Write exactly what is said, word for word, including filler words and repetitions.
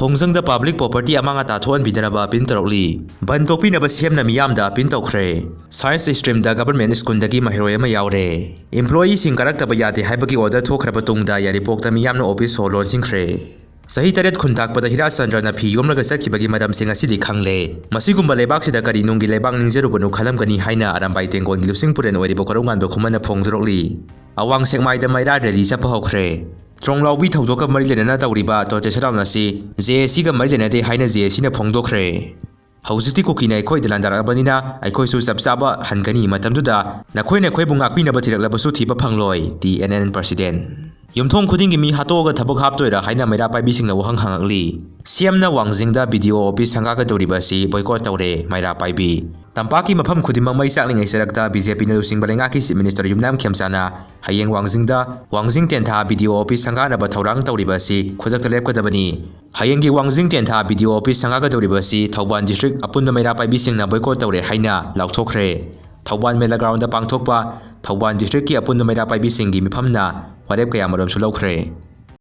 ꯈꯣꯡꯖꯪꯗ public property ꯑꯃꯥꯡ ꯑꯇꯥ ꯊꯣꯛꯍꯟꯕꯤꯗꯅꯕ appeal ꯇꯧꯔꯛꯂꯤ꯫ ꯕꯟ ꯇꯣꯛꯄꯤꯅꯕ ꯁꯤ ꯑꯦꯝꯅ ꯃꯤꯌꯥꯝꯗ ꯑꯄꯤꯜ ꯇꯧꯈ꯭ꯔꯦ꯫ ꯁꯥꯏꯟꯁ ꯁ꯭ꯇ꯭ꯔꯤꯝꯗ ꯒꯚꯔꯟꯃꯦꯟꯠ ꯁ꯭ꯀꯨꯜꯗꯒꯤ ꯃꯍꯩꯔꯣꯏ ꯑꯃ ꯌꯥꯎꯔꯦ꯫ ꯏꯝꯄ꯭ꯂꯣꯌꯤꯁꯤꯡ ꯀꯥꯔꯛꯇꯕ ꯌꯥꯗꯦ ꯍꯥꯏꯕꯒꯤ ꯑꯣꯔꯗꯔ ꯊꯣꯛꯈ꯭ꯔꯕ ꯇꯨꯡꯗ ꯌꯥꯏꯔꯤꯄꯣꯛꯇ ꯃꯤꯌꯥꯝꯅ ꯑꯣꯐꯤꯁ ꯍꯣꯜ ꯂꯣꯟꯁꯤꯟꯈ꯭ꯔꯦ꯫ ꯆꯍꯤ ꯇꯔꯦꯠ ꯈꯨꯟ ꯇꯥꯛꯄꯗ ꯍꯤꯔꯥꯆꯟꯗ꯭ꯔꯅ ꯐꯤ ꯌꯣꯝꯂꯒ ꯆꯠꯈꯤꯕꯒꯤ ꯃꯔꯝꯁꯤꯡ ꯑꯁꯤꯗꯤ ꯈꯪꯂꯦ꯫ ꯃꯁꯤꯒꯨꯝꯕ ꯂꯩꯕꯥꯛꯁꯤꯗ ꯀꯔꯤ ꯅꯨꯡꯒꯤ ꯂꯩꯕꯥꯛ ꯅꯤꯡꯖꯔꯨꯕꯅꯣ ꯈꯜꯂꯝꯒꯅꯤ ꯍꯥꯏꯅ ꯑꯔꯥꯝꯕꯥꯏ ꯇꯦꯡꯒꯣꯜꯒꯤ ꯂꯨꯆꯤꯡ ꯄꯨꯔꯦꯜ ꯑꯣꯏꯔꯤꯕ ꯀꯣꯔꯧꯉꯥꯟꯕ ꯈꯨꯃꯟꯅ ꯐꯣꯡꯗꯣꯔꯛꯂꯤ꯫ ꯑꯋꯥꯡ ꯁꯦꯛꯃꯥꯏꯗ ꯃꯩꯔꯥ ꯔꯦꯂꯤ ꯆꯠꯄ ꯍꯧꯈ꯭ꯔꯦ꯫ ꯇ꯭ꯔꯣꯡꯂꯥꯎꯕꯤ ꯊꯧꯗꯣꯛꯀ ꯃꯔꯤ ꯂꯩꯅꯅ ꯇꯧꯔꯤꯕ ꯇꯣꯇꯦ ꯁꯠꯗꯥꯎꯟ ꯑꯁꯤ ꯖꯦ ꯑꯦ ꯁꯤꯒ ꯃꯔꯤ ꯂꯩꯅꯗꯦ ꯍꯥꯏꯅ ꯖꯦ ꯑꯦ ꯁꯤꯅ ꯐꯣꯡꯗꯣꯛꯈ꯭ꯔꯦ꯫ ꯍꯧꯖꯤꯛꯇꯤ ꯀꯨꯀꯤꯅ ꯑꯩꯈꯣꯏꯗ ꯂꯥꯟꯗꯥꯔꯛꯂꯕꯅꯤꯅ ꯑꯩꯈꯣꯏꯁꯨ ꯆꯞ ꯆꯥꯕ ꯍꯟꯒꯅꯤ꯫ ꯃꯇꯝꯗꯨꯗ ꯅꯈꯣꯏꯅ ꯑꯩꯈꯣꯏꯕꯨ ꯉꯥꯛꯄꯤꯅꯕ ꯊꯤꯔꯛꯂꯕꯁꯨ ꯊꯤꯕ ꯐꯪꯂꯣꯏ꯫ T N N president. ꯌꯨꯝꯊꯣꯡ ꯈꯨꯗꯤꯡꯒꯤ ꯃꯤ ꯍꯥꯠꯇꯣꯛꯑꯒ ꯊꯕꯛ ꯍꯥꯞꯇꯣꯏꯔꯥ ꯍꯥꯏꯅ ꯃꯩꯔꯥ ꯄꯥꯏꯕꯤꯁꯤꯡꯅ ꯋꯥꯍꯪ ꯍꯪꯉꯛꯂꯤ꯫ ꯁꯤ ꯑꯦꯝꯅ ꯋꯥꯡꯖꯤꯡꯗ ꯕꯤ ꯗꯤ ꯑꯣ ꯑꯣꯐꯤꯁ ꯁꯪꯒꯥꯒꯗꯧꯔꯤꯕ ꯑꯁꯤ ꯕꯣꯏꯀꯣꯠ ꯇꯧꯔꯦ, ꯃꯩꯔꯥ ꯄꯥꯏꯕꯤ꯫ ꯇꯝꯄꯥꯛꯀꯤ ꯃꯐꯝ ꯈꯨꯗꯤꯡꯃꯛ ꯃꯩ ꯆꯥꯛꯂꯤꯉꯩ ꯆꯔꯛꯇ ꯕꯤ ꯖꯦ ꯄꯤꯅ ꯂꯨꯆꯤꯡꯕ ꯂꯩꯉꯥꯛꯀꯤ ꯆꯤꯐ ꯃꯤꯅꯤꯁꯇꯔ ꯌꯨꯝꯅꯥꯝ ꯈꯦꯝꯆꯥꯅ ꯍꯌꯦꯡ ꯋꯥꯡꯖꯤꯡꯗ ꯋꯥꯡꯖꯤꯡ ꯇꯦꯟꯊꯥ ꯕꯤ ꯗꯤ ꯑꯣ ꯑꯣꯐꯤꯁ ꯁꯪꯒꯥꯅꯕ ꯊꯧꯔꯥꯡ ꯇꯧꯔꯤꯕ ꯑꯁꯤ ꯈꯨꯗꯛꯇ ꯂꯦꯞꯀꯗꯕꯅꯤ꯫ ꯍꯌꯦꯡꯒꯤ ꯋꯥꯡꯖꯤꯡ ꯇꯦꯟꯊꯥ ꯕꯤ ꯗꯤ ꯑꯣ ꯑꯣꯐꯤꯁ ꯁꯪꯒꯥꯒꯗꯧꯔꯤꯕ ꯑꯁꯤ ꯊꯧꯕꯥꯜ ꯗꯤꯁꯇ꯭ꯔꯤꯛ ꯑꯄꯨꯟꯕ ꯃꯩꯔꯥ ꯄꯥꯏꯕꯤꯁꯤꯡꯅ ꯕꯣꯏꯀꯣꯠ ꯇꯧꯔꯦ ꯍꯥꯏꯅ ꯂꯥꯎꯊꯣꯛꯈ꯭ꯔꯦ꯫ ꯊꯧꯕꯥꯜ ꯃꯦꯂꯥ ꯒ꯭ꯔꯥꯎꯟꯗ ꯄꯥꯡꯊꯣꯛꯄ ꯊꯧꯕꯥꯜ ꯗꯤꯁꯇ꯭ꯔꯤꯛꯀꯤ ꯑꯄꯨꯟꯕ ꯃꯩꯔꯥ ꯄꯥꯏꯕꯤꯁꯤꯡꯒꯤ ꯃꯤꯐꯝꯅ ꯋꯥꯔꯦꯞ ꯀꯌꯥꯃꯔꯨꯝꯁꯨ ꯂꯧꯈ꯭ꯔꯦ꯫